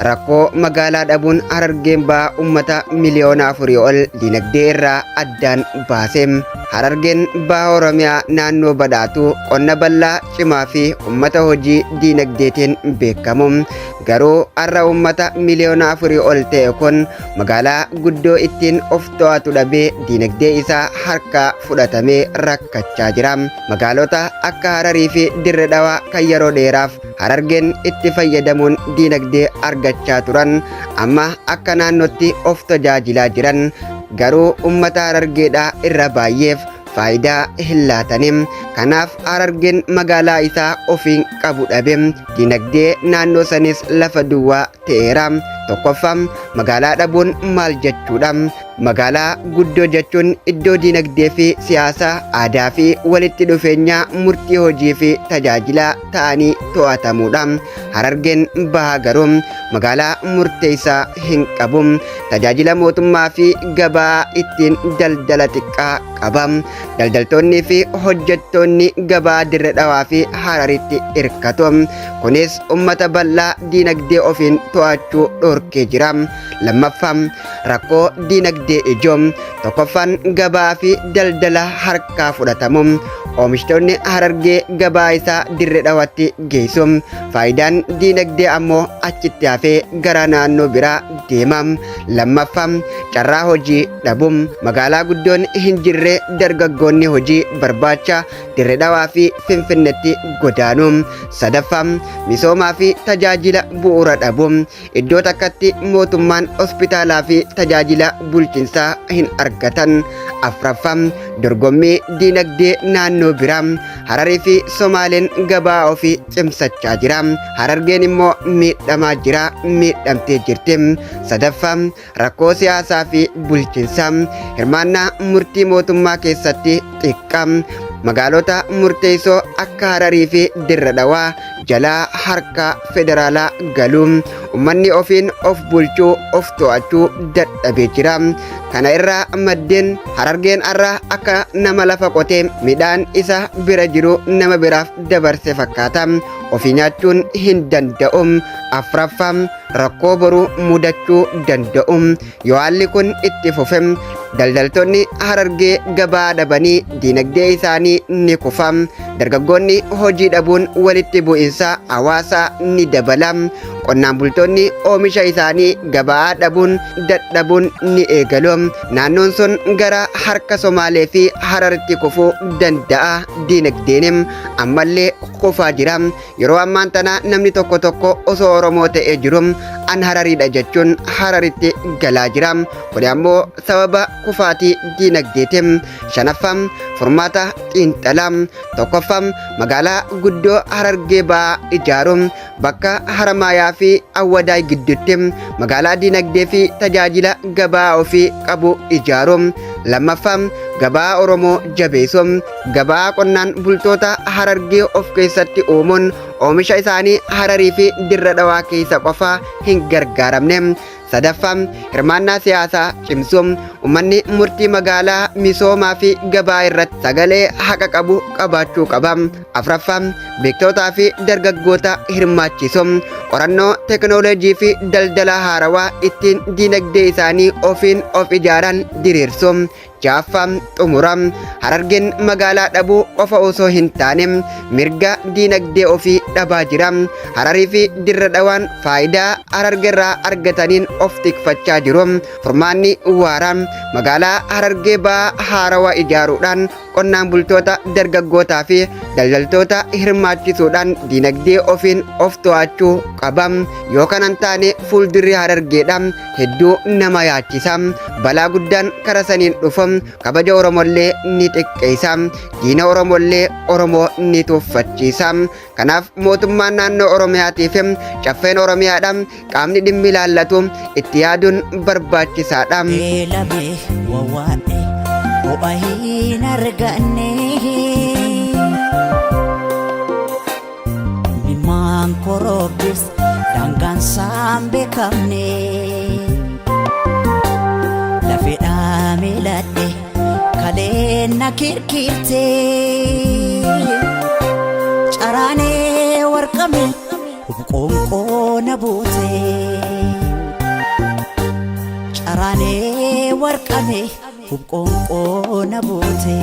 Rakkoo magaalaa dhabuun Harargeen Bahaa uummata miliyoona 4 ol dinagdee irraa addaan baase. Harargeen Baha Oromiyaa naannoo badhaatu qonna bal'aa cimaa fi uummata hojii diinagdeetiin beekamu. Garuu har'a uummata miliyoona 4 ol ta'e kun magaalaa guddoo ittiin of to'atu dhabee diinagdee isaa harkaa fudhatamee rakkachaa jira. Magaalota akka Hararii fi Dirre Dhawaa kan yeroo dheeraaf Harargeen itti fayyadamuun diinagdee argachaa turan amma akka naannootti of tajaajilaa jiran garuu uummata Harargeedhaa irra baay'eef faayidaa hin laatani. Kanaaf Harargeen magaalaa isaa ofiin qabu dhabe diinagdee naannoo sanis lafa duwwaa ta'eera. Tokkoffaa, magaalaa dhabuun maal jechuudha? Magaalaa guddoo jechuun iddoo diinagdee fi siyaasaa, aadaa fi walitti dhufeenyaa murtii hojii fi tajaajilaa ta'anii to'atamuudha. Harargeen Bahaa garuu magaalaa murteessaa hin qabu. Tajaajila mootummaa fi gabaa ittiin daldala xiqqaa qaba. Daldaltoonni fi hojjettoonni gabaa Dirre Dhawaa fi Hararitti hirkatu. Kunis ummata bal'aa diinagdee ofiin to'achuu dhorkee jira. Lammaffaa, rakkoo diinagdee ijoo. Tokkoffaan, gabaa fi daldala harkaa fudhatamu. Oomishtoonni Harargee gabaa isaa Dirre Dhawatti geessu. Faayidaan diinagdee ammoo achitti hafee gara naannoo biraa deema. Lammaffaa, carraa hojii dhabu. Magaalaa guddoon hin jirre dargaggoonni hojii barbaacha Dirre Dhawaa fi Finfinnetti godaanu. Sadaffaa, misoomaa fi tajaajila bu'uura dhabu. Iddoo takkatti mootummaan hospitaalaa fi tajaajila bulchinsaa hin argatan. Afraffaa, dorgommii diinagdee naannoo biraa. Hararii fi Somaaleen gabaa ofii cimsachaa jira. Harargeen immoo miidhamaa jira, miidhamtee jirti. Sadaffaa, rakkoo siyaasaa fi bulchinsaa. Hirmaannaa murtii mootummaa keessatti xiqqa. Magaalota murteessoo akka Hararii fi Dirra Dhawaa jalaa harka federaalaa galu. Ummanni ofiin of bulchuu, of to'achuu dadhabee jira. Kana irraa maddeen Harargeen har'a akka nama lafa qotee midhaan isa bira jiru nama biraaf dabarse fakkaata. Ofii nyaachuun hin danda'u. Afraffaa, rakkoo boru mudachuu danda'u. Yoo haalli kun itti fufe daldaltoonni Harargee gabaa dhabanii diinagdee isaanii ni kufa. Dargaggoonni hojii dhabuun walitti bu'insa hawaasaa ni dabala. Qonnaan bultoonni oomisha isaanii gabaa dhabuun dadhabuun ni eegalu. Naannoon sun gara harka Somaalee fi Hararitti kufuu danda'a. Diinagdeen ammallee kufaa jira. Yeroo ammaan tana namni tokko tokko osoo Oromoo ta'ee jiru an Harariidha jechuun Hararitti galaa jira. Kuni ammoo sababa kufaatii diinagdeeti. Shanaffaa, furmaata xiinxalaa. Tokkoffaa, magaalaa guddoo Harargee Bahaa ijaaru. Bakka Haramaayaa fi Awwadaay gidduutti magaalaa diinagdee fi tajaajila gabaa ofii qabu ijaaru. Lammaffaa, gabaa Oromoo jabeessu. Gabaa qonnaan bultoota Harargee of keessatti uumuun oomisha isaanii Hararii fi Dirra Dhawaa keessa qofa hin gargaaramne. Sadaffaa, hirmaannaa siyaasaa cimsuu. Uummanni murtii magaalaa misoomaa fi gabaa irratti sagalee haqa qabu qabaachuu qaba. Afraffaa, beektootaa fi dargaggoota hirmaachisu. Qorannoo teekinooloojii fi daldala haarawaa ittiin diinagdee isaanii ofiin of ijaaran diriirsu. Ja'affaa, xumura. Harargeen magaalaa dhabuu qofa osoo hin taane mirga diinagdee ofii dhabaa jira. Hararii fi Dirra Dhawaan faayidaa Harargerraa argataniin of tikfachaa jiru. Furmaanni waaraa magaalaa Harargee Bahaa haarawa ijaaruudhaan qonnaan bultoota, dargaggootaa fi daldaltoota hirmaachisuudhaan diinagdee ofiin of to'achuu qaba. Yoo kana hin taane fuuldurri Harargeedha hedduu nama yaachisa. Balaa guddaan kara saniin dhufu kabaja Oromollee ni xiqqeessa. Diina Oromollee Oromoo ni tuffachiisa. Kanaaf mootummaan naannoo Oromiyaatii fi caffeen Oromiyaadha qaamni dhimmi ilaallatu itti yaaduun barbaachisaadha. Beelame wawwaadhe ho'a hin arganne. Imimmaan korobbis daangaan isaan beekamne. Lafeedhaa miiladhe kaleen na kirkirte. Caraanee warqame qoonqoo na buute. Xaraanee warqame hubqoonqoo na buute.